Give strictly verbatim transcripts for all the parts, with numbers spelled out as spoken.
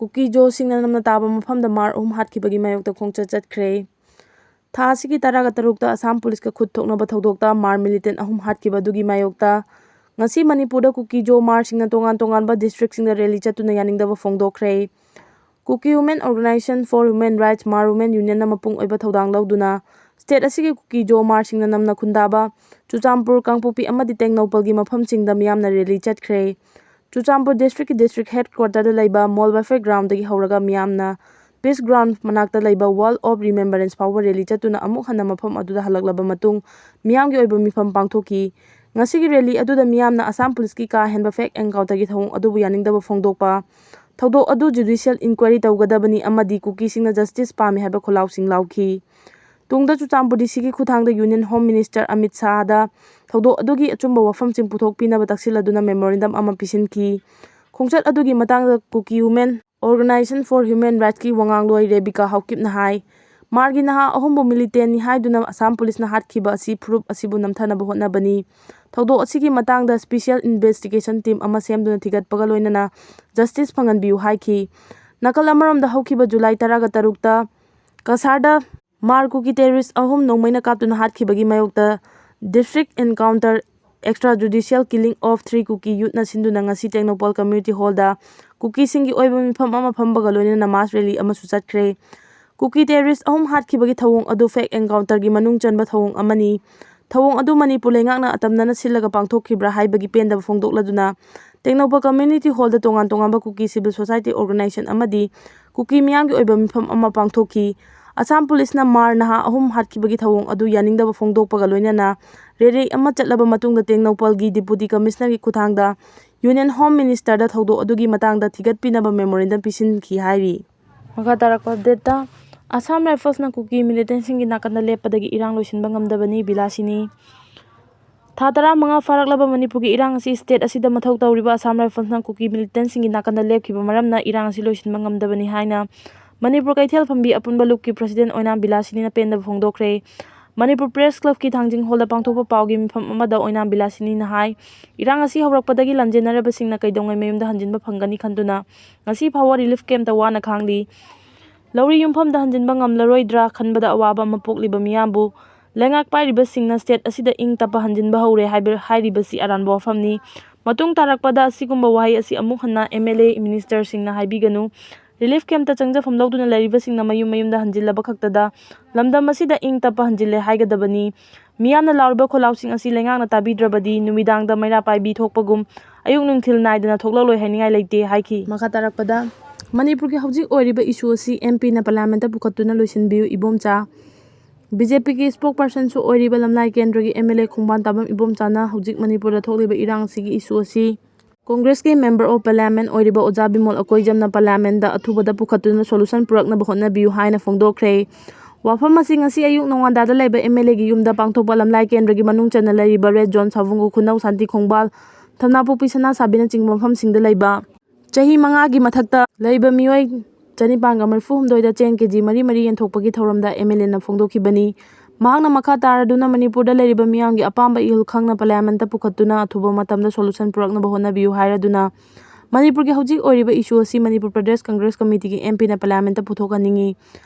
ꯀꯨꯀꯤ ꯖꯣꯁꯤꯡꯅ ꯅꯝꯅ ꯇꯥꯕ ꯃꯐꯝꯗ ꯃꯥꯔ ꯑꯍꯨꯝ ꯍꯥꯠꯈꯤꯕꯒꯤ ꯃꯥꯌꯣꯛꯇ ꯈꯣꯡꯆꯠ ꯆꯠꯈ꯭ꯔꯦ꯫ ꯊꯥ ꯑꯁꯤꯒꯤ ꯇꯔꯥꯒ ꯇꯔꯨꯛꯇ ꯑꯁꯥꯝ ꯄꯨꯂꯤꯁꯀ ꯈꯨꯠ ꯊꯣꯛꯅꯕ ꯊꯧꯗꯣꯛꯇ ꯃꯥꯔ ꯃꯤꯂꯤꯇꯦꯟ ꯑꯍꯨꯝ ꯍꯥꯠꯈꯤꯕ ꯑꯗꯨꯒꯤ ꯃꯥꯌꯣꯛꯇ ꯉꯁꯤ ꯃꯅꯤꯄꯨꯔꯗ ꯀꯨꯀꯤ ꯖꯣ ꯃꯥꯔꯁꯤꯡꯅ ꯇꯣꯉꯥꯟ ꯇꯣꯉꯥꯟꯕ ꯗꯤꯁꯇ꯭ꯔꯤꯛꯁꯤꯡꯗ ꯔꯦꯂꯤ ꯆꯠꯇꯨꯅ ꯌꯥꯅꯤꯡꯗꯕ ꯐꯣꯡꯗꯣꯛꯈ꯭ꯔꯦ꯫ Kuki women organisation for human rights, Mar women ꯌꯨꯅꯤꯌꯟꯅ ꯃꯄꯨꯡ ꯑꯣꯏꯕ ꯊꯧꯗꯥꯡ ꯂꯧꯗꯨꯅ ꯁ꯭ꯇꯦꯠ ꯑꯁꯤꯒꯤ ꯀꯨꯀꯤ ꯖꯣ ꯃꯥꯔꯁꯤꯡꯅ ꯅꯝꯅ ꯈꯨꯟꯗꯥꯕ ꯆꯨꯔꯆꯥꯟꯄꯨꯔ, ꯀꯥꯡꯄꯣꯛꯄꯤ ꯑꯃꯗꯤ ꯇꯦꯡꯅꯧꯄꯜꯒꯤ ꯃꯐꯝꯁꯤꯡꯗ ꯃꯤꯌꯥꯝꯅ ꯔꯦꯂꯤ ꯆꯠꯈ꯭ꯔꯦ꯫ ꯆꯨꯔꯆꯥꯟꯄꯨꯔ ꯗꯤꯁꯇ꯭ꯔꯤꯛꯀꯤ ꯗꯤꯁꯇ꯭ꯔꯤꯛ ꯍꯦꯗꯀ꯭ꯋꯥꯇꯔꯗ ꯂꯩꯕ ꯃꯣꯜ ꯋꯦꯜꯐꯤꯌꯔ ꯒ꯭ꯔꯥꯎꯟꯗꯒꯤ ꯍꯧꯔꯒ ꯃꯤꯌꯥꯝꯅ ꯄꯤꯁ ꯒ꯭ꯔꯥꯎꯟ ꯃꯅꯥꯛꯇ ꯂꯩꯕ ꯋꯥꯜ ꯑꯣꯐ ꯔꯤꯃꯦꯝꯕꯔꯦꯟꯁ ꯐꯥꯎꯕ ꯔꯦꯂꯤ ꯆꯠꯇꯨꯅ ꯑꯃꯨꯛ ꯍꯟꯅ ꯃꯐꯝ ꯑꯗꯨꯗ ꯍꯜꯂꯛꯂꯕ ꯃꯇꯨꯡ ꯃꯤꯌꯥꯝꯒꯤ ꯑꯣꯏꯕ ꯃꯤꯐꯝ ꯄꯥꯡꯊꯣꯛꯈꯤ꯫ ꯉꯁꯤꯒꯤ ꯔꯦꯂꯤ ꯑꯗꯨꯗ ꯃꯤꯌꯥꯝꯅ ꯑꯁꯥꯝ ꯄꯨꯂꯤꯁꯀꯤ ꯀꯥ ꯍꯦꯟꯕ ꯐꯦꯛ ꯑꯦꯟꯀꯥꯎꯟꯇꯔꯒꯤ ꯊꯧꯑꯣꯡ ꯑꯗꯨꯕꯨ ꯌꯥꯅꯤꯡꯗꯕ ꯐꯣꯡꯗꯣꯛꯄ, ꯊꯧꯗꯣꯛ ꯑꯗꯨ ꯖꯨꯗꯤꯁꯤꯌꯦꯜ ꯏꯟꯀ꯭ꯋꯥꯏꯔꯤ ꯇꯧꯒꯗꯕꯅꯤ ꯑꯃꯗꯤ ꯀꯨꯀꯤꯁꯤꯡꯅ ꯖꯁꯇꯤꯁ ꯄꯥꯝꯃꯤ ꯍꯥꯏꯕ ꯈꯣꯜꯂꯥꯎꯁꯤꯡ ꯂꯥꯎꯈꯤ꯫ ꯇꯨꯡꯗ ꯆꯨꯔꯆꯥꯟꯄꯨꯔ ꯗꯤ ꯁꯤꯒꯤ ꯈꯨꯠꯊꯥꯡꯗ ꯌꯨꯅꯤꯌꯟ ꯍꯣꯝ ꯃꯤꯅꯤꯁꯇꯔ ꯑꯃꯤꯠ ꯁꯥꯍꯗ ꯊꯧꯗꯣꯛ ꯑꯗꯨꯒꯤ ꯑꯆꯨꯝꯕ ꯋꯥꯐꯝꯁꯤꯡ ꯄꯨꯊꯣꯛꯄꯤꯅꯕ ꯇꯛꯁꯤꯜꯂꯗꯨꯅ ꯃꯦꯃꯣꯔꯦꯟꯗꯝ ꯑꯃ ꯄꯤꯁꯤꯟꯈꯤ꯫ ꯈꯣꯡꯆꯠ ꯑꯗꯨꯒꯤ ꯃꯇꯥꯡꯗ ꯀꯨꯀꯤ women organisation for human ꯔꯥꯏꯠꯁꯀꯤ ꯋꯥꯉꯥꯡꯂꯣꯏ Rebika ꯍꯥꯎꯀꯤꯞꯅ ꯍꯥꯏ, ꯃꯥꯔꯒꯤ ꯅꯍꯥ ꯑꯍꯨꯝꯕꯨ ꯃꯤꯂꯤꯇꯦꯟꯅꯤ ꯍꯥꯏꯗꯨꯅ ꯑꯁꯥꯝ ꯄꯨꯂꯤꯁꯅ ꯍꯥꯠꯈꯤꯕ ꯑꯁꯤ ꯐꯨꯔꯨꯞ ꯑꯁꯤꯕꯨ ꯅꯝꯊꯅꯕ ꯍꯣꯠꯅꯕꯅꯤ꯫ ꯊꯧꯗꯣꯛ ꯑꯁꯤꯒꯤ ꯃꯇꯥꯡꯗ ꯁ꯭ꯄꯤꯁꯤꯌꯦꯜ ꯏꯟꯚꯦꯁꯇꯤꯒꯦꯁꯟ ꯇꯤꯝ ꯑꯃ ꯁꯦꯝꯗꯨꯅ ꯊꯤꯒꯠꯄꯒ ꯂꯣꯏꯅꯅ ꯖꯁꯇꯤꯁ ꯐꯪꯍꯟꯕꯤꯌꯨ ꯍꯥꯏꯈꯤ꯫ ꯅꯥꯀꯜ ꯑꯃꯔꯣꯝꯗ ꯍꯧꯈꯤꯕ ꯖꯨꯂꯥꯏ ꯇꯔꯥꯒ ꯇꯔꯨꯛꯇ ꯀꯁꯥꯔꯗ ꯃꯥꯔ ꯀꯨꯀꯤ ꯇꯦꯔꯣꯔꯤꯁ꯭ꯠ ꯑꯍꯨꯝ ꯅꯣꯡꯃꯩꯅ ꯀꯥꯞꯇꯨꯅ ꯍꯥꯠꯈꯤꯕꯒꯤ ꯃꯥꯌꯣꯛꯇ district encounter extra judicial killing of three Kuki ꯌꯨꯠꯅ ꯁꯤꯟꯗꯨꯅ ꯉꯁꯤ ꯇꯦꯡꯅꯧꯄꯜ ꯀꯝꯃ꯭ꯌꯨꯅꯤꯇꯤ ꯍꯣꯜꯗ ꯀꯨꯀꯤꯁꯤꯡꯒꯤ ꯑꯣꯏꯕ ꯃꯤꯐꯝ ꯑꯃ ꯐꯝꯕꯒ ꯂꯣꯏꯅꯅ ꯃꯥꯁ ꯔꯦꯂꯤ ꯑꯃꯁꯨ ꯆꯠꯈ꯭ꯔꯦ꯫ ꯀꯨꯀꯤ ꯇꯦꯔꯣꯔꯤꯁ꯭ꯠ ꯑꯍꯨꯝ ꯍꯥꯠꯈꯤꯕꯒꯤ ꯊꯧꯑꯣꯡ ꯑꯗꯨ ꯐꯦꯛ ꯑꯦꯟꯀꯥꯎꯟꯇꯔꯒꯤ ꯃꯅꯨꯡ ꯆꯟꯕ ꯊꯧꯑꯣꯡ ꯑꯃꯅꯤ꯫ ꯊꯧꯑꯣꯡ ꯑꯗꯨ ꯃꯅꯤꯄꯨꯔ ꯂꯩꯉꯥꯛꯅ ꯑꯇꯝꯅꯅ ꯁꯤꯜꯂꯒ ꯄꯥꯡꯊꯣꯛꯈꯤꯕ꯭ꯔꯥ ꯍꯥꯏꯕꯒꯤ ꯄꯦꯟꯗꯕ ꯐꯣꯡꯗꯣꯛꯂꯗꯨꯅ ꯇꯦꯡꯅꯧꯄꯜ ꯀꯝꯃ꯭ꯌꯨꯅꯤꯇꯤ ꯍꯣꯜꯗ ꯇꯣꯉꯥꯟ ꯇꯣꯉꯥꯟꯕ ꯀꯨꯀꯤ ꯁꯤꯚꯤꯜ ꯁꯣꯁꯥꯏꯇꯤ ꯑꯣꯔꯒꯅꯥꯏꯖꯦꯁꯟ ꯑꯃꯗꯤ ꯀꯨꯀꯤ ꯃꯤꯌꯥꯝꯒꯤ ꯑꯣꯏꯕ ꯃꯤꯐꯝ ꯑꯃ ꯄꯥꯡꯊꯣꯛꯈꯤ꯫ ꯑꯁꯥꯝ ꯄꯨꯂꯤꯁꯅ ꯃꯥꯔ ꯅꯍꯥ ꯑꯍꯨꯝ ꯍꯥꯠꯈꯤꯕꯒꯤ ꯊꯧꯑꯣꯡ ꯑꯗꯨ ꯌꯥꯅꯤꯡꯗꯕ ꯐꯣꯡꯗꯣꯛꯄꯒ ꯂꯣꯏꯅꯅ ꯔꯦꯂꯤ ꯑꯃ ꯆꯠꯂꯕ ꯃꯇꯨꯡꯗ ꯇꯦꯡꯅꯧꯄꯜꯒꯤ ꯗꯤꯄꯨꯇꯤ ꯀꯃꯤꯁꯅꯔꯒꯤ ꯈꯨꯠꯊꯥꯡꯗ ꯌꯨꯅꯤꯌꯟ ꯍꯣꯝ ꯃꯤꯅꯤꯁꯇꯔꯗ ꯊꯧꯗꯣꯛ ꯑꯗꯨꯒꯤ ꯃꯇꯥꯡꯗ ꯊꯤꯒꯠꯄꯤꯅꯕ ꯃꯦꯃꯣꯔꯦꯟꯗꯝ ꯄꯤꯁꯤꯟꯈꯤ ꯍꯥꯏꯔꯤ꯫ ꯃꯈꯥ ꯇꯥꯔꯛꯄ ꯑꯞꯗꯦꯠꯇ, ꯑꯁꯥꯝ ꯔꯥꯏꯐꯜꯁꯅ ꯀꯨꯀꯤ ꯃꯤꯂꯤꯇꯦꯟꯁꯤꯡꯒꯤ ꯅꯥꯀꯟꯗ ꯂꯦꯞꯄꯗꯒꯤ ꯏꯔꯥꯡ ꯂꯣꯏꯁꯤꯟꯕ ꯉꯝꯗꯕꯅꯤ, ꯕꯤꯂꯥꯁꯤꯅꯤ꯫ ꯊꯥ ꯇꯔꯥꯃꯉꯥ ꯐꯥꯔꯛꯂꯕ ꯃꯅꯤꯄꯨꯔꯒꯤ ꯏꯔꯥꯡ ꯑꯁꯤ ꯁ꯭ꯇꯦꯠ ꯑꯁꯤꯗ ꯃꯊꯧ ꯇꯧꯔꯤꯕ ꯑꯁꯥꯝ ꯔꯥꯏꯐꯜꯁꯅ ꯀꯨꯀꯤ ꯃꯤꯂꯤꯇꯦꯟꯁꯤꯡꯒꯤ ꯅꯥꯀꯟꯗ ꯂꯦꯞꯈꯤꯕ ꯃꯔꯝꯅ ꯏꯔꯥꯡ ꯑꯁꯤ ꯂꯣꯏꯁꯤꯟꯕ ꯉꯝꯗꯕꯅꯤ ꯍꯥꯏꯅ ꯃꯅꯤꯄꯨꯔ ꯀꯩꯊꯦꯜ ꯐꯝꯕꯤ ꯑꯄꯨꯟꯕ ꯂꯨꯞꯀꯤ ꯄ꯭ꯔꯁꯤꯗꯦꯟ ꯑꯣꯏꯅꯥꯝ ꯕꯤꯂꯥꯁꯤꯅꯤꯅ ꯄꯦꯟꯗꯕ ꯐꯣꯡꯗꯣꯛꯈ꯭ꯔꯦ꯫ ꯃꯅꯤꯄꯨꯔ ꯄ꯭ꯔꯦꯁ ꯀ꯭ꯂꯕꯀꯤ ꯊꯥꯡꯖꯤꯡ ꯍꯣꯜꯗ ꯄꯥꯡꯊꯣꯛꯄ ꯄꯥꯎꯒꯤ ꯃꯤꯐꯝ ꯑꯃꯗ ꯑꯣꯏꯅꯥꯝ ꯕꯤꯂꯥꯁꯤꯅꯤꯅ ꯍꯥꯏ, ꯏꯔꯥꯡ ꯑꯁꯤ ꯍꯧꯔꯛꯄꯗꯒꯤ ꯂꯥꯟꯖꯦꯟꯅꯔꯕꯁꯤꯡꯅ ꯀꯩꯗꯧꯉꯩ ꯃꯌꯨꯝꯗ ꯍꯟꯖꯤꯟꯕ ꯐꯪꯒꯅꯤ ꯈꯟꯗꯨꯅ ꯉꯁꯤ ꯐꯥꯎꯕ ꯔꯤꯂꯤꯐ ꯀꯦꯝꯞꯇ ꯋꯥꯅ ꯈꯥꯡꯂꯤ꯫ ꯂꯧꯔꯤ ꯌꯨꯝꯐꯝꯗ ꯍꯟꯖꯤꯟꯕ ꯉꯝꯂꯔꯣꯏꯗ꯭ꯔꯥ ꯈꯟꯕꯗ ꯑꯋꯥꯕ ꯑꯃ ꯄꯣꯛꯂꯤꯕ ꯃꯤꯌꯥꯝꯕꯨ ꯂꯩꯉꯥꯛ ꯄꯥꯏꯔꯤꯕꯁꯤꯡꯅ ꯁ꯭ꯇꯦꯠ ꯑꯁꯤꯗ ꯏꯪ ꯇꯞꯄ ꯍꯟꯖꯤꯟꯕ ꯍꯧꯔꯦ ꯍꯥꯏꯕ, ꯍꯥꯏꯔꯤꯕꯁꯤ ꯑꯔꯥꯟꯕ ꯋꯥꯐꯝꯅꯤ꯫ ꯃꯇꯨꯡ ꯇꯥꯔꯛꯄꯗ ꯑꯁꯤꯒꯨꯝꯕ ꯋꯥꯍꯩ ꯑꯁꯤ ꯑꯃꯨꯛ ꯍꯟꯅ ꯑꯦꯝ ꯑꯦꯜ ꯑꯦ, ꯃꯤꯅꯤꯁꯇꯔꯁꯤꯡꯅ ꯍꯥꯏꯕꯤꯒꯅꯨ꯫ ꯔꯤꯂꯤꯐ ꯀꯦꯝꯞꯇ ꯆꯪꯖꯐꯝ ꯂꯧꯗꯨꯅ ꯂꯩꯔꯤꯕꯁꯤꯡꯅ ꯃꯌꯨꯝ ꯃꯌꯨꯝꯗ ꯍꯟꯖꯤꯜꯂꯕ ꯈꯛꯇꯗ ꯂꯝꯗꯝ ꯑꯁꯤꯗ ꯏꯪ ꯇꯞꯄ ꯍꯟꯖꯤꯜꯂꯦ ꯍꯥꯏꯒꯗꯕꯅꯤ꯫ ꯃꯤꯌꯥꯝꯅ ꯂꯥꯎꯔꯤꯕ ꯈꯣꯜꯂꯥꯎꯁꯤꯡ ꯑꯁꯤ ꯂꯩꯉꯥꯛꯅ ꯇꯥꯕꯤꯗ꯭ꯔꯕꯗꯤ ꯅꯨꯃꯤꯗꯥꯡꯗ ꯃꯩꯔꯥ ꯄꯥꯏꯕꯤ ꯊꯣꯛꯄꯒꯨꯝ ꯑꯌꯨꯛ ꯅꯨꯡꯊꯤꯜ ꯅꯥꯏꯗꯅ ꯊꯣꯛꯂꯛꯂꯣꯏ ꯍꯥꯏꯅꯤꯡꯉꯥꯏ ꯂꯩꯇꯦ ꯍꯥꯏꯈꯤ꯫ ꯃꯈꯥ ꯇꯥꯔꯛꯄꯗ ꯃꯅꯤꯄꯨꯔꯒꯤ ꯍꯧꯖꯤꯛ ꯑꯣꯏꯔꯤꯕ ꯏꯁꯨ ꯑꯁꯤ ꯑꯦꯝ ꯄꯤꯅ ꯄꯥꯔꯂꯤꯌꯥꯃꯦꯟꯠꯇ ꯄꯨꯈꯠꯇꯨꯅ ꯂꯣꯏꯁꯤꯟꯕꯤꯌꯨ ꯏꯕꯣꯝꯆꯥ꯫ ꯕꯤ ꯖꯦ ꯄꯤꯒꯤ ꯁ꯭ꯄꯣꯛꯄꯔꯁꯟꯁꯨ ꯑꯣꯏꯔꯤꯕ ꯂꯝꯂꯥꯏ ꯀꯦꯟꯗ꯭ꯔꯒꯤ ꯑꯦꯝ ꯑꯦꯜ ꯑꯦ ꯈꯣꯡꯕꯥꯟ ꯇꯥꯕꯝ ꯏꯕꯣꯝꯆꯥꯅ ꯍꯧꯖꯤꯛ ꯃꯅꯤꯄꯨꯔꯗ ꯊꯣꯛꯂꯤꯕ ꯏꯔꯥꯡ ꯑꯁꯤꯒꯤ ꯏꯁꯨ ꯑꯁꯤ ꯀꯣꯡꯒ꯭ꯔꯦꯁꯀꯤ ꯃꯦꯝꯕꯔ ꯑꯣꯐ ꯄꯥꯔꯂꯤꯌꯥꯃꯦꯟꯠ ꯑꯣꯏꯔꯤꯕ ꯑꯣꯖꯥ ꯕꯤꯃꯣꯜ ꯑꯀꯣꯏꯖꯝꯅ ꯄꯥꯔꯂꯤꯌꯥꯃꯦꯟꯠꯗ ꯑꯊꯨꯕꯗ ꯄꯨꯈꯠꯇꯨꯅ ꯁꯣꯂꯨꯁꯟ ꯄꯨꯔꯛꯅꯕ ꯍꯣꯠꯅꯕꯤꯌꯨ ꯍꯥꯏꯅ ꯐꯣꯡꯗꯣꯛꯈ꯭ꯔꯦ꯫ ꯋꯥꯐꯝ ꯑꯁꯤ ꯉꯁꯤ ꯑꯌꯨꯛ ꯅꯣꯡꯉꯥꯟꯗꯥꯗ ꯂꯩꯕ ꯑꯦꯝ ꯑꯦꯜ ꯑꯦꯒꯤ ꯌꯨꯝꯗ ꯄꯥꯡꯊꯣꯛꯄ ꯂꯝꯂꯥꯏ ꯀꯦꯟꯗ꯭ꯔꯒꯤ ꯃꯅꯨꯡ ꯆꯟꯅ ꯂꯩꯔꯤꯕ ꯔꯦꯗ ꯖꯣꯟ, ꯁꯥꯕꯨꯡꯒꯨ ꯈꯨꯅꯧ, ꯁꯥꯟꯇꯤ ꯈꯣꯡꯕꯥꯜ, ꯊꯝꯅꯥꯄꯣꯛꯄꯤ, ꯁꯅꯥꯁꯥꯕꯤꯅꯆꯤꯡꯕ ꯃꯐꯝꯁꯤꯡꯗ ꯂꯩꯕ ꯆꯍꯤ ꯃꯉꯥꯒꯤ ꯃꯊꯛꯇ ꯂꯩꯕ ꯃꯤꯑꯣꯏ ꯆꯅꯤꯄꯥꯟꯒ ꯃꯔꯤꯐꯨ ꯍꯨꯝꯗꯣꯏꯗ ꯆꯦꯡ ꯀꯦ ꯖꯤ ꯃꯔꯤ ꯃꯔꯤ ꯌꯦꯟꯊꯣꯛꯄꯒꯤ ꯊꯧꯔꯝꯗ ꯑꯦꯝ ꯑꯦꯜ ꯑꯦꯅ ꯐꯣꯡꯗꯣꯛꯈꯤꯕꯅꯤ꯫ ꯃꯍꯥꯛꯅ ꯃꯈꯥ ꯇꯥꯔꯗꯨꯅ ꯃꯅꯤꯄꯨꯔꯗ ꯂꯩꯔꯤꯕ ꯃꯤꯌꯥꯝꯒꯤ ꯑꯄꯥꯝꯕ ꯏꯍꯨꯜ ꯈꯪꯅ ꯄꯥꯔꯂꯤꯌꯥꯃꯦꯟꯠꯇ ꯄꯨꯈꯠꯇꯨꯅ ꯑꯊꯨꯕ ꯃꯇꯝꯗ ꯁꯣꯂꯨꯁꯟ ꯄꯨꯔꯛꯅꯕ ꯍꯣꯠꯅꯕꯤꯌꯨ ꯍꯥꯏꯔꯗꯨꯅ ꯃꯅꯤꯄꯨꯔꯒꯤ ꯍꯧꯖꯤꯛ ꯑꯣꯏꯔꯤꯕ ꯏꯁꯨ ꯑꯁꯤ ꯃꯅꯤꯄꯨꯔ ꯄ꯭ꯔꯗꯦꯁ ꯀꯪꯒ꯭ꯔꯦꯁ ꯀꯃꯤꯇꯤꯒꯤ ꯑꯦꯝ ꯄꯤꯅ ꯄꯥꯔꯂꯤꯌꯥꯃꯦꯟꯠꯇ ꯄꯨꯊꯣꯛꯍꯟꯅꯤꯡꯏ꯫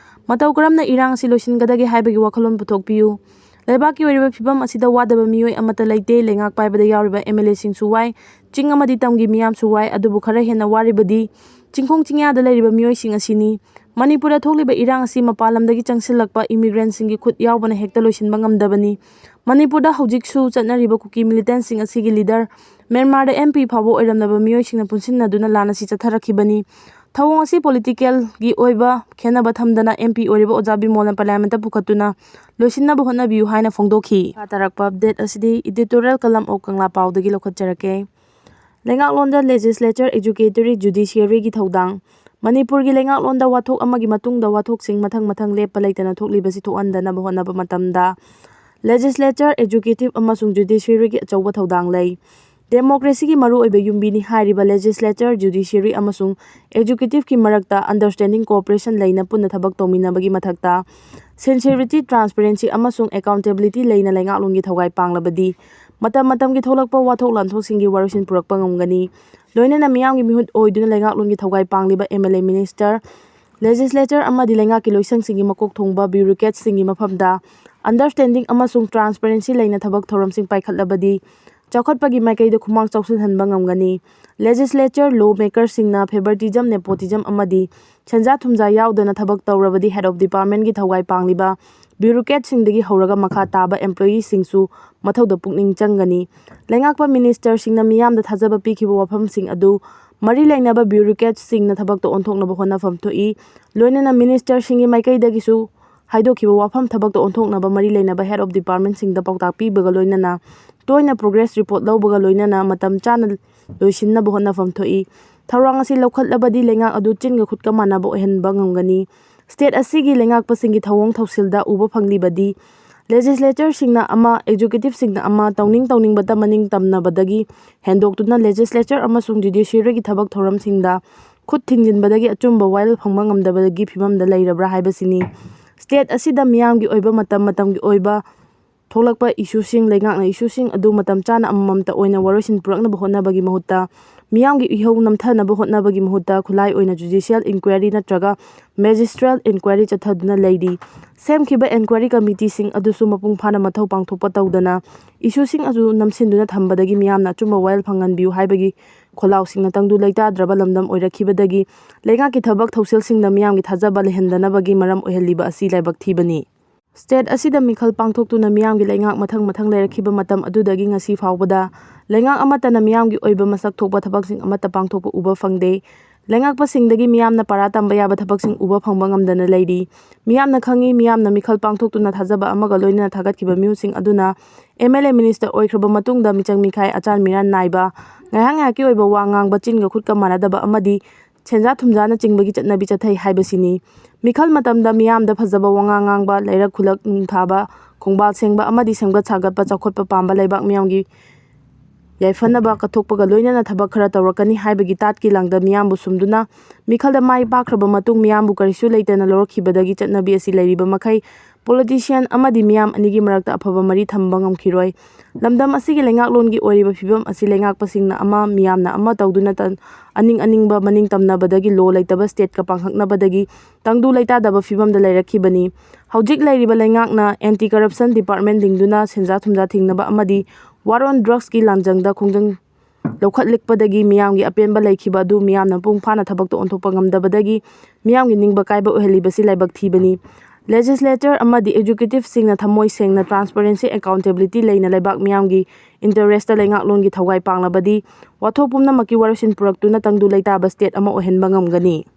ꯃꯇꯧ ꯀꯔꯝꯅ ꯏꯔꯥꯡ ꯑꯁꯤ ꯂꯣꯏꯁꯤꯟꯒꯗꯒꯦ ꯍꯥꯏꯕꯒꯤ ꯋꯥꯈꯜꯂꯣꯟ ꯄꯨꯊꯣꯛꯄꯤꯌꯨ꯫ ꯂꯩꯕꯥꯛꯀꯤ ꯑꯣꯏꯔꯤꯕ ꯐꯤꯕꯝ ꯑꯁꯤꯗ ꯋꯥꯗꯕ ꯃꯤꯑꯣꯏ ꯑꯃꯠꯇ ꯂꯩꯇꯦ꯫ ꯂꯩꯉꯥꯛ ꯄꯥꯏꯕꯗ ꯌꯥꯎꯔꯤꯕ ꯑꯦꯝ ꯑꯦꯜ ꯑꯦꯁꯤꯡꯁꯨ ꯋꯥꯏ, ꯆꯤꯡ ꯑꯃꯗꯤ ꯇꯝꯒꯤ ꯃꯤꯌꯥꯝꯁꯨ ꯋꯥꯏ, ꯑꯗꯨꯕꯨ ꯈꯔ ꯍꯦꯟꯅ ꯋꯥꯔꯤꯕꯗꯤ ꯆꯤꯡꯈꯣꯡ ꯆꯤꯡꯌꯥꯗ ꯂꯩꯔꯤꯕ ꯃꯤꯑꯣꯏꯁꯤꯡ ꯑꯁꯤꯅꯤ꯫ ꯃꯅꯤꯄꯨꯔꯗ ꯊꯣꯛꯂꯤꯕ ꯏꯔꯥꯡ ꯑꯁꯤ ꯃꯄꯥꯟ ꯂꯝꯗꯒꯤ ꯆꯪꯁꯤꯜꯂꯛꯄ ꯏꯃꯤꯒ꯭ꯔꯦꯟꯁꯤꯡꯒꯤ ꯈꯨꯠ ꯌꯥꯎꯕꯅ ꯍꯦꯛꯇ ꯂꯣꯏꯁꯤꯟꯕ ꯉꯝꯗꯕꯅꯤ꯫ ꯃꯅꯤꯄꯨꯔꯗ ꯍꯧꯖꯤꯛꯁꯨ ꯆꯠꯅꯔꯤꯕ ꯀꯨꯀꯤ ꯃꯤꯂꯤꯇꯦꯟꯁꯤꯡ ꯑꯁꯤꯒꯤ ꯂꯤꯗꯔ ꯃ꯭ꯌꯥꯟꯃꯥꯔꯗ ꯑꯦꯝ ꯄꯤ ꯐꯥꯎꯕ ꯑꯣꯏꯔꯝꯂꯕ ꯃꯤꯑꯣꯏꯁꯤꯡꯅ ꯄꯨꯟꯁꯤꯟꯅꯗꯨꯅ ꯂꯥꯟ ꯑꯁꯤ ꯆꯠꯊꯔꯛꯈꯤꯕꯅꯤ꯫ ꯊꯧꯑꯣꯡ ꯑꯁꯤ ꯄꯣꯂꯤꯇꯤꯀꯦꯜꯒꯤ ꯑꯣꯏꯕ ꯈꯦꯟꯅꯕ ꯊꯝꯗꯅ ꯑꯦꯝ ꯄꯤ ꯑꯣꯏꯔꯤꯕ ꯑꯣꯖꯥ ꯕꯤꯃꯣꯜꯅ ꯄꯥꯔꯂꯤꯌꯥꯃꯦꯟꯠꯇ ꯄꯨꯈꯠꯇꯨꯅ ꯂꯣꯏꯁꯤꯟꯅꯕ ꯍꯣꯠꯅꯕꯤꯌꯨ ꯍꯥꯏꯅ ꯐꯣꯡꯗꯣꯛꯈꯤ꯫ ꯃꯈꯥ ꯇꯥꯔꯛꯄ ꯑꯞꯗꯦꯠ ꯑꯁꯤꯗꯤ editorial column of Kangla ꯄꯥꯎꯗꯒꯤ ꯂꯧꯈꯠꯆꯔꯛꯀꯦ꯫ ꯂꯩꯉꯥꯛꯂꯣꯟꯗ legislature, executive, judiciaryꯒꯤ ꯊꯧꯗꯥꯡ꯫ ꯃꯅꯤꯄꯨꯔꯒꯤ ꯂꯩꯉꯥꯛꯂꯣꯟꯗ ꯋꯥꯊꯣꯛ ꯑꯃꯒꯤ ꯃꯇꯨꯡꯗ ꯋꯥꯊꯣꯛꯁꯤꯡ ꯃꯊꯪ ꯃꯊꯪ ꯂꯦꯞꯄ ꯂꯩꯇꯅ ꯊꯣꯛꯂꯤꯕꯁꯤ ꯊꯣꯛꯍꯟꯗꯅꯕ ꯍꯣꯠꯅꯕ ꯃꯇꯝꯗ legislature, executive ꯑꯃꯁꯨꯡ judiciaryꯒꯤ ꯑꯆꯧꯕ ꯊꯧꯗꯥꯡ ꯂꯩ꯫ ꯗꯦꯃꯣꯀ꯭ꯔꯦꯁꯤꯒꯤ ꯃꯔꯨꯑꯣꯏꯕ ꯌꯨꯝꯕꯤꯅꯤ ꯍꯥꯏꯔꯤꯕ ꯂꯦꯖꯤꯁꯂꯦꯆꯔ, ꯖꯨꯗꯤꯁꯤꯌꯔꯤ ꯑꯃꯁꯨꯡ ꯑꯦꯛꯖꯤꯀ꯭ꯌꯨꯇꯤꯚꯀꯤ ꯃꯔꯛꯇ ꯑꯟꯗꯔꯁ꯭ꯇꯦꯟꯗꯤꯡ, ꯀꯣꯑꯣꯄꯔꯦꯁꯟ ꯂꯩꯅ ꯄꯨꯟꯅ ꯊꯕꯛ ꯇꯧꯃꯤꯟꯅꯕꯒꯤ ꯃꯊꯛꯇ, ꯁꯤꯟꯁꯤꯌꯔꯤꯇꯤ, ꯇ꯭ꯔꯥꯟꯁꯄꯦꯔꯦꯟꯁꯤ ꯑꯃꯁꯨꯡ ꯑꯦꯀꯥꯎꯟꯇꯦꯕꯤꯂꯤꯇꯤ ꯂꯩꯅ ꯂꯩꯉꯥꯛꯂꯣꯟꯒꯤ ꯊꯧꯒꯥꯏ ꯄꯥꯡꯂꯕꯗꯤ ꯃꯇꯝ ꯃꯇꯝꯒꯤ ꯊꯣꯛꯂꯛꯄ ꯋꯥꯊꯣꯛ ꯂꯥꯟꯊꯣꯛꯁꯤꯡꯒꯤ ꯋꯥꯔꯣꯏꯁꯤꯟ ꯄꯨꯔꯛꯄ ꯉꯝꯒꯅꯤ꯫ ꯂꯣꯏꯅꯅ ꯃꯤꯌꯥꯝꯒꯤ ꯃꯤꯍꯨꯠ ꯑꯣꯏꯗꯨꯅ ꯂꯩꯉꯥꯛꯂꯣꯟꯒꯤ ꯊꯧꯒꯥꯏ ꯄꯥꯡꯂꯤꯕ ꯑꯦꯝ ꯑꯦꯜ ꯑꯦ, ꯃꯤꯅꯤꯁꯇꯔ, ꯂꯦꯖꯤꯁꯂꯦꯆꯔ ꯑꯃꯗꯤ ꯂꯩꯉꯥꯛꯀꯤ ꯂꯣꯏꯁꯪꯁꯤꯡꯒꯤ ꯃꯀꯣꯛ ꯊꯣꯡꯕ ꯕ꯭ꯌꯨꯔꯣꯀ꯭ꯔꯦꯠꯁꯤꯡꯒꯤ ꯃꯐꯝꯗ ꯑꯟꯗꯔꯁ꯭ꯇꯦꯟꯗꯤꯡ ꯑꯃꯁꯨꯡ ꯇ꯭ꯔꯥꯟꯁꯄꯦꯔꯦꯟꯁꯤ ꯂꯩꯅ ꯊꯕꯛ ꯊꯧꯔꯝꯁꯤꯡ ꯄꯥꯏꯈꯠꯂꯕꯗꯤ ꯆꯥꯎꯈꯠꯄꯒꯤ ꯃꯥꯏꯀꯩꯗ ꯈꯨꯃꯥꯡ ꯆꯥꯎꯁꯤꯜꯍꯟꯕ ꯉꯝꯒꯅꯤ꯫ ꯂꯦꯖꯤꯁꯂꯦꯆꯔ, ꯂꯣ ꯃꯦꯀꯔꯁꯤꯡꯅ ꯐꯦꯚꯔꯇꯤꯖꯝ, ꯅꯦꯄꯣꯇꯤꯖꯝ ꯑꯃꯗꯤ ꯁꯦꯟꯖꯥ ꯊꯨꯝꯖꯥ ꯌꯥꯎꯗꯅ ꯊꯕꯛ ꯇꯧꯔꯕꯗꯤ ꯍꯦꯗ ꯑꯣꯐ ꯗꯤꯄꯥꯔꯠꯃꯦꯟꯒꯤ ꯊꯧꯒꯥꯏ ꯄꯥꯡꯂꯤꯕ ꯕ꯭ꯌꯨꯔꯣꯀ꯭ꯔꯦꯠꯁꯤꯡꯗꯒꯤ ꯍꯧꯔꯒ ꯃꯈꯥ ꯇꯥꯕ ꯑꯦꯝꯄ꯭ꯂꯣꯌꯤꯁꯤꯡꯁꯨ ꯃꯊꯧꯗ ꯄꯨꯛꯅꯤꯡ ꯆꯪꯒꯅꯤ꯫ ꯂꯩꯉꯥꯛꯄ ꯃꯤꯅꯤꯁꯇꯔꯁꯤꯡꯅ ꯃꯤꯌꯥꯝꯗ ꯊꯥꯖꯕ ꯄꯤꯈꯤꯕ ꯋꯥꯐꯝꯁꯤꯡ ꯑꯗꯨ ꯃꯔꯤ ꯂꯩꯅꯕ ꯕ꯭ꯌꯨꯔꯣꯀ꯭ꯔꯦꯠꯁꯤꯡꯅ ꯊꯕꯛꯇ ꯑꯣꯟꯊꯣꯛꯅꯕ ꯍꯣꯠꯅꯐꯝ ꯊꯣꯛꯏ꯫ ꯂꯣꯏꯅꯅ ꯃꯤꯅꯤꯁꯇꯔꯁꯤꯡꯒꯤ ꯃꯥꯏꯀꯩꯗꯒꯤꯁꯨ ꯍꯥꯏꯗꯣꯛꯈꯤꯕ ꯋꯥꯐꯝ ꯊꯕꯛꯇ ꯑꯣꯟꯊꯣꯛꯅꯕ ꯃꯔꯤ ꯂꯩꯅꯕ ꯍꯦꯗ ꯑꯣꯐ ꯗꯤꯄꯥꯔꯠꯃꯦꯟꯁꯤꯡꯗ ꯄꯥꯎꯇꯥꯛ ꯄꯤꯕꯒ ꯂꯣꯏꯅꯅ ꯇꯣꯏꯅ ꯄ꯭ꯔꯣꯒ꯭ꯔꯦꯁ ꯔꯤꯄꯣꯔꯠ ꯂꯧꯕꯒ ꯂꯣꯏꯅꯅ ꯃꯇꯝ ꯆꯥꯅ ꯂꯣꯏꯁꯤꯟꯅꯕ ꯍꯣꯠꯅꯐꯝ ꯊꯣꯛꯏ꯫ ꯊꯧꯔꯥꯡ ꯑꯁꯤ ꯂꯧꯈꯠꯂꯕꯗꯤ ꯂꯩꯉꯥꯛ ꯑꯗꯨ ꯆꯤꯟꯒ ꯈꯨꯠꯀ ꯃꯥꯟꯅꯕ ꯑꯣꯏꯍꯟꯕ ꯉꯝꯒꯅꯤ꯫ ꯁ꯭ꯇꯦꯠ ꯑꯁꯤꯒꯤ ꯂꯩꯉꯥꯛꯄꯁꯤꯡꯒꯤ ꯊꯧꯑꯣꯡ ꯊꯧꯁꯤꯜꯗ ꯎꯕ ꯐꯪꯂꯤꯕꯗꯤ ꯂꯦꯖꯤꯁꯂꯦꯆꯔꯁꯤꯡꯅ ꯑꯃ, ꯑꯦꯛꯖꯤꯀ꯭ꯌꯨꯇꯤꯚꯁꯤꯡꯅ ꯑꯃ, ꯇꯧꯅꯤꯡ ꯇꯧꯅꯤꯡꯕꯇ ꯃꯅꯤꯡ ꯇꯝꯅꯕꯗꯒꯤ ꯍꯦꯟꯗꯣꯛꯇꯨꯅ ꯂꯦꯖꯤꯁꯂꯦꯆꯔ ꯑꯃꯁꯨꯡ ꯖꯨꯗꯤꯁꯤꯌꯔꯤꯒꯤ ꯊꯕꯛ ꯊꯧꯔꯝꯁꯤꯡꯗ ꯈꯨꯠ ꯊꯤꯡꯖꯤꯟꯕꯗꯒꯤ ꯑꯆꯨꯝꯕ ꯋꯥꯌꯦꯜ ꯐꯪꯕ ꯉꯝꯗꯕꯒꯤ ꯐꯤꯕꯝꯗ ꯂꯩꯔꯕ꯭ꯔꯥ ꯍꯥꯏꯕꯁꯤꯅꯤ꯫ ꯁ꯭ꯇꯦꯠ ꯑꯁꯤꯗ ꯃꯤꯌꯥꯝꯒꯤ ꯑꯣꯏꯕ ꯃꯇꯝ ꯃꯇꯝꯒꯤ ꯑꯣꯏꯕ ꯊꯣꯛꯂꯛꯄ ꯏꯁꯨꯁꯤꯡ, ꯂꯩꯉꯥꯛꯅ ꯏꯁꯨꯁꯤꯡ ꯑꯗꯨ ꯃꯇꯝ ꯆꯥꯅ ꯑꯃꯃꯝꯇ ꯑꯣꯏꯅ ꯋꯥꯔꯣꯏꯁꯤꯟ ꯄꯨꯔꯛꯅꯕ ꯍꯣꯠꯅꯕꯒꯤ ꯃꯍꯨꯠꯇ, ꯃꯤꯌꯥꯝꯒꯤ ꯏꯍꯧ ꯅꯝꯊꯅꯕ ꯍꯣꯠꯅꯕꯒꯤ ꯃꯍꯨꯠꯇ ꯈꯨꯠꯂꯥꯏ ꯑꯣꯏꯅ ꯖꯨꯗꯤꯁꯤꯌꯦꯜ ꯏꯟꯀ꯭ꯋꯥꯏꯔꯤ ꯅꯠꯇ꯭ꯔꯒ ꯃꯦꯖꯤꯁꯇ꯭ꯔꯦꯜ ꯏꯟꯀ꯭ꯋꯥꯏꯔꯤ ꯆꯠꯊꯗꯨꯅ ꯂꯩꯔꯤ꯫ ꯁꯦꯝꯈꯤꯕ ꯏꯟꯀ꯭ꯋꯥꯏꯔꯤ ꯀꯃꯤꯇꯤꯁꯤꯡ ꯑꯗꯨꯁꯨ ꯃꯄꯨꯡ ꯐꯥꯅ ꯃꯊꯧ ꯄꯥꯡꯊꯣꯛꯄ ꯇꯧꯗꯅ ꯏꯁꯨꯁꯤꯡ ꯑꯗꯨ ꯅꯝꯁꯤꯟꯗꯨꯅ ꯊꯝꯕꯗꯒꯤ ꯃꯤꯌꯥꯝꯅ ꯑꯆꯨꯝꯕ ꯋꯥꯌꯦꯜ ꯐꯪꯍꯟꯕꯤꯌꯨ ꯍꯥꯏꯕꯒꯤ ꯈꯣꯜꯂꯥꯎꯁꯤꯡꯅ ꯇꯪꯗꯨ ꯂꯩꯇꯥꯗ꯭ꯔꯕ ꯂꯝꯗꯝ ꯑꯣꯏꯔꯛꯈꯤꯕꯗꯒꯤ ꯂꯩꯉꯥꯛꯀꯤ ꯊꯕꯛ ꯊꯧꯁꯤꯜꯁꯤꯡꯗ ꯃꯤꯌꯥꯝꯒꯤ ꯊꯥꯖꯕ ꯂꯩꯍꯟꯗꯅꯕꯒꯤ ꯃꯔꯝ ꯑꯣꯏꯍꯜꯂꯤꯕ ꯑꯁꯤ ꯂꯥꯏꯕꯛ ꯊꯤꯕꯅꯤ꯫ ꯁ꯭ꯇꯦꯠ ꯑꯁꯤꯗ ꯃꯤꯈꯜ ꯄꯥꯡꯊꯣꯛꯇꯨꯅ ꯃꯤꯌꯥꯝꯒꯤ ꯂꯩꯉꯥꯛ ꯃꯊꯪ ꯃꯊꯪ ꯂꯩꯔꯛꯈꯤꯕ ꯃꯇꯝ ꯑꯗꯨꯗꯒꯤ ꯉꯁꯤ ꯐꯥꯎꯕꯗ ꯂꯩꯉꯥꯛ ꯑꯃꯠꯇꯅ ꯃꯤꯌꯥꯝꯒꯤ ꯑꯣꯏꯕ ꯃꯁꯛ ꯊꯣꯛꯄ ꯊꯕꯛꯁꯤꯡ ꯑꯃꯠꯇ ꯄꯥꯡꯊꯣꯛꯄ ꯎꯕ ꯐꯪꯗꯦ꯫ ꯂꯩꯉꯥꯛꯄꯁꯤꯡꯗꯒꯤ ꯃꯤꯌꯥꯝꯅ ꯄꯥꯔꯥ ꯇꯝꯕ ꯌꯥꯕ ꯊꯕꯛꯁꯤꯡ ꯎꯕ ꯐꯪꯕ ꯉꯝꯗꯅ ꯂꯩꯔꯤ꯫ ꯃꯤꯌꯥꯝꯅ ꯈꯪꯏ, ꯃꯤꯌꯥꯝꯅ ꯃꯤꯈꯜ ꯄꯥꯡꯊꯣꯛꯇꯨꯅ ꯊꯥꯖꯕ ꯑꯃꯒ ꯂꯣꯏꯅꯅ ꯊꯥꯒꯠꯈꯤꯕ ꯃꯤꯍꯨꯠꯁꯤꯡ ꯑꯗꯨꯅ ꯑꯦꯝ ꯑꯦꯜ ꯑꯦ, ꯃꯤꯅꯤꯁꯇꯔ ꯑꯣꯏꯈ꯭ꯔꯕ ꯃꯇꯨꯡꯗ ꯃꯤꯆꯪ ꯃꯤꯈꯥꯏ, ꯑꯆꯥꯟ ꯃꯤꯔꯥꯟ ꯅꯥꯏꯕ, ꯉꯥꯏꯍꯥꯛ ꯉꯥꯏꯍꯥꯛꯀꯤ ꯑꯣꯏꯕ ꯋꯥ ꯉꯥꯡꯕ, ꯆꯤꯟꯒ ꯈꯨꯠꯀ ꯃꯥꯟꯅꯗꯕ ꯑꯃꯗꯤ ꯁꯦꯟꯖꯥ-ꯊꯨꯝꯖꯥꯅꯆꯤꯡꯕꯒꯤ ꯆꯠꯅꯕꯤ ꯆꯠꯊꯩ ꯍꯥꯏꯕꯁꯤꯅꯤ꯫ ꯃꯤꯈꯜ ꯃꯇꯝꯗ ꯃꯤꯌꯥꯝꯗ ꯐꯖꯕ ꯋꯥꯉꯥꯡ ꯉꯥꯡꯕ, ꯂꯩꯔꯛ ꯈꯨꯜꯂꯛ ꯅꯨꯡꯊꯥꯕ, ꯈꯣꯡꯕꯥꯜ ꯁꯦꯡꯕ ꯑꯃꯗꯤ ꯁꯦꯝꯒꯠ ꯁꯥꯒꯠꯄ, ꯆꯥꯎꯈꯠꯄ ꯄꯥꯝꯕ ꯂꯩꯕꯥꯛ ꯃꯤꯌꯥꯝꯒꯤ ꯌꯥꯏꯐꯅꯕ ꯀꯠꯊꯣꯛꯄꯒ ꯂꯣꯏꯅꯅ ꯊꯕꯛ ꯈꯔ ꯇꯧꯔꯛꯀꯅꯤ ꯍꯥꯏꯕꯒꯤ ꯇꯥꯠꯀꯤ ꯂꯥꯡꯗ ꯃꯤꯌꯥꯝꯕꯨ ꯁꯨꯝꯗꯨꯅ ꯃꯤꯈꯜꯗ ꯃꯥꯏ ꯄꯥꯛꯈ꯭ꯔꯕ ꯃꯇꯨꯡ ꯃꯤꯌꯥꯝꯕꯨ ꯀꯔꯤꯁꯨ ꯂꯩꯇꯅ ꯂꯧꯔꯛꯈꯤꯕꯗꯒꯤ ꯆꯠꯅꯕꯤ ꯑꯁꯤ ꯂꯩꯔꯤꯕ ꯃꯈꯩ politician ꯑꯃꯗꯤ ꯃꯤꯌꯥꯝ ꯑꯅꯤꯒꯤ ꯃꯔꯛꯇ ꯑꯐꯕ ꯃꯔꯤ ꯊꯝꯕ ꯉꯝꯈꯤꯔꯣꯏ꯫ ꯂꯝꯗꯝ ꯑꯁꯤꯒꯤ ꯂꯩꯉꯥꯛꯂꯣꯟꯒꯤ ꯑꯣꯏꯔꯤꯕ ꯐꯤꯕꯝ ꯑꯁꯤ ꯂꯩꯉꯥꯛꯄꯁꯤꯡꯅ ꯑꯃ ꯃꯤꯌꯥꯝꯅ ꯑꯃ ꯇꯧꯗꯨꯅ ꯇ-, ꯑꯅꯤꯡ ꯑꯅꯤꯡꯕ ꯃꯅꯤꯡ ꯇꯝꯅꯕꯗꯒꯤ ꯂꯣ ꯂꯩꯇꯕ stateꯀ ꯄꯥꯡꯈꯛꯅꯕꯗꯒꯤ ꯇꯪꯗꯨ ꯂꯩꯇꯥꯗꯕ ꯐꯤꯕꯝꯗ ꯂꯩꯔꯛꯈꯤꯕꯅꯤ꯫ ꯍꯧꯖꯤꯛ ꯂꯩꯔꯤꯕ ꯂꯩꯉꯥꯛꯅ anti corruption department ꯂꯤꯡꯗꯨꯅ ꯁꯦꯟꯖꯥ ꯊꯨꯝꯖꯥ ꯊꯤꯡꯅꯕ ꯑꯃꯗꯤ war on drugsꯀꯤ ꯂꯥꯟꯖꯪꯗ ꯈꯣꯡꯖꯪ ꯂꯧꯈꯠꯂꯛꯄꯗꯒꯤ ꯃꯤꯌꯥꯝꯒꯤ ꯑꯄꯦꯟꯕ ꯂꯩꯈꯤꯕ ꯑꯗꯨ ꯃꯤꯌꯥꯝꯅ ꯃꯄꯨꯡ ꯐꯥꯅ ꯊꯕꯛꯇ ꯑꯣꯟꯊꯣꯛꯄ ꯉꯝꯗꯕꯗꯒꯤ ꯃꯤꯌꯥꯝꯒꯤ ꯅꯤꯡꯕ ꯀꯥꯏꯕ ꯑꯣꯏꯍꯜꯂꯤꯕꯁꯤ ꯂꯥꯏꯕꯛ ꯊꯤꯕꯅꯤ꯫ Legislature ꯑꯃꯗꯤ executiveꯁꯤꯡꯅ ꯊꯃꯣꯏ ꯁꯦꯡꯅ transparency, accountability ꯂꯩꯅ ꯂꯩꯕꯥꯛ ꯃꯤꯌꯥꯝꯒꯤ interestꯇ ꯂꯩꯉꯥꯛꯂꯣꯟꯒꯤ ꯊꯧꯒꯥꯏ ꯄꯥꯡꯂꯕꯗꯤ ꯋꯥꯊꯣꯛ ꯄꯨꯝꯅꯃꯛꯀꯤ ꯋꯥꯔꯣꯏꯁꯤꯟ ꯄꯨꯔꯛꯇꯨꯅ ꯇꯪꯗꯨ ꯂꯩꯇꯥꯕ state ꯑꯃ ꯑꯣꯏꯍꯟꯕ ꯉꯝꯒꯅꯤ꯫